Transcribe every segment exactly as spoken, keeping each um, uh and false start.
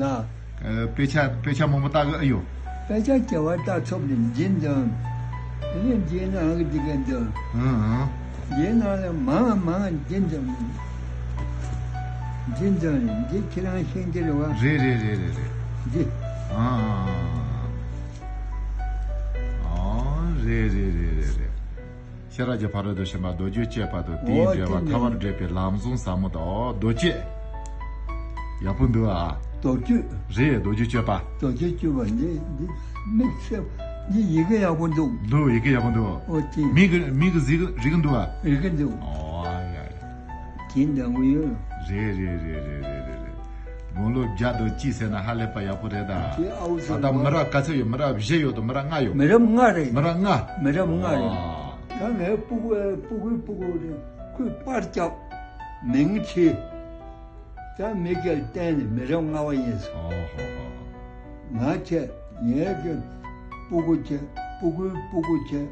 ལ། ཨ། དཔེ་ཆ་དཔེ་ཆ་མང་པོ་ལྟ་གི་ཨེ་ཡོད། དཔེ་ཆ་བྱ་བ་ལྟ་ཚོགས་ནས་འཇིན་འདོན། དེ་ནས་འཇིན་ནང་གི་འདི་ག་འདོན། ཨང་ཨང་། འཇིན་ནང་ལ་མང་མང་འཇིན་འདོན། འཇིན་འདོན་ནས་འདི་ཁྱེད་རང་ཤེས་ཀྱི་རེད་བ། རེད་རེད་རེད་རེད་རེད། འདི། ཨང་ཨང་ཨང་། ཨང་། རེད་རེད་རེད་རེད་རེད། ཤེས་རབ་ཀྱི་ཕ་རོལ་ཏུ་ཕྱིན་པ་མདོ་རྒྱུད་སྤྱོད་པ་དང་། དེའི་འོ་འགྲེལ་པ། དེ་ཐར་པར་འདོད་པའི་ལམ་བཟང་ཟབ་མོ་དང་། མདོ་སྤྱོད། ཡག་པོ་འདུག་ཨ། མདོ་རྒྱུད། རེད། མདོ་རྒྱུད་སྤྱོད་པ། མདོ་རྒྱུད་སྤྱོད་པ་འདི་འདི་དམིགས་བསལ་འདི་ཡི་གེ་ཡག་པོ་འདུག་འདུག་ཡི་གེ་ཡག་པོ་འདུག་འོ་དེ། མིང་གི་མིང་གི་གཟིགས་རིག་གི་འདུག་ཨ། རིག་གི་འདུག་འོ་ཡ་ཡ། དེ་འདྲ་བོ་ཡོད། རེད་རེད་རེད། དགུང་ལོ་བརྒྱ་དང་གཅིག་ཟེར་ན་ཧ་ལས་པ་ཡག་པོ་རེད་ད། དེ་ཨའུ་ད་ལྟ་མི་རབས་ག་ཚོད་ཡོད། མི་རབས་བཞི་ཡོད་དང་མི་རབས་ལྔ་ཡོད། མི་རབས་ལྔ་རེད། མི་རབས་ལྔ། མི་རབས་ལྔ་རེད། ཨ། ད་ངའི་སྤུ་གུ་སྤུ་གུའི་སྤུ་གུ་རེད། ཁོས་པར་བརྒྱབ། མིང་ཕྱེ། ད་མི་སྒེར་བསྟན་ནས་མི་རབས་ལྔ་པ་ཡིན་ཟེར། ཨོ་ཧོ་ཧོ། ང་བྱས། ངའི་གི་སྤུ་གུ་བྱས། སྤུ་གུའི་སྤུ་གུ་བྱས།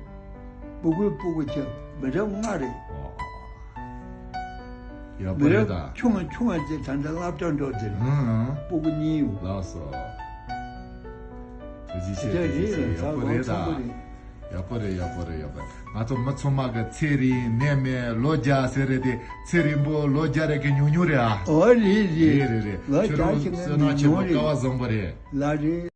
སྤུ་གུའི་སྤུ་གུ་བྱས། མི་རབས་ལྔ་རེད། ཨོ། ཡག་པོ་མི་རེད་རབས་ད། ཆུང་བ་ཆུང་བ་ཅིག་ད་ལྟ་སློབ་གྲྭ་འགྲོ་དེ་རེད། ཨང་ཨང་། སྤུ་གུ་གཉིས་ཡོད། ལགས་སོ། ཐུགས་རྗེ་ཆེ། དེ་ཐུགས་རྗེ་རེད་ཆེ། ལ་ཡག་པོ་ཚ་རེད་ད། བ་ཚང་པོ་རེད། ཡག་པོ་རེད། ཡག་པོ་རེད། ཡག་པོ་རེད། ང་ཚོ་མི་ཚང་མ་གི་ཚེ་རིང་ནད་མེད་ལོ་བརྒྱ་ཟེར་རེད་དེ། ཚེ་རིང་པོ་ལོ་བརྒྱ་རེ་གི་ཉུང་ཉུང་རེད་ཨ། ཨོ་རེད་རེད། རེད་རེད་རེད། ལོ་ཁྱོད་རང་བརྒྱ་ཞིག་བསོད་ནམས་ཆེན་པོ་ཉུང་རེད། སྐལ་བ་བཟང་པོ་རེད། ལགས་རེད།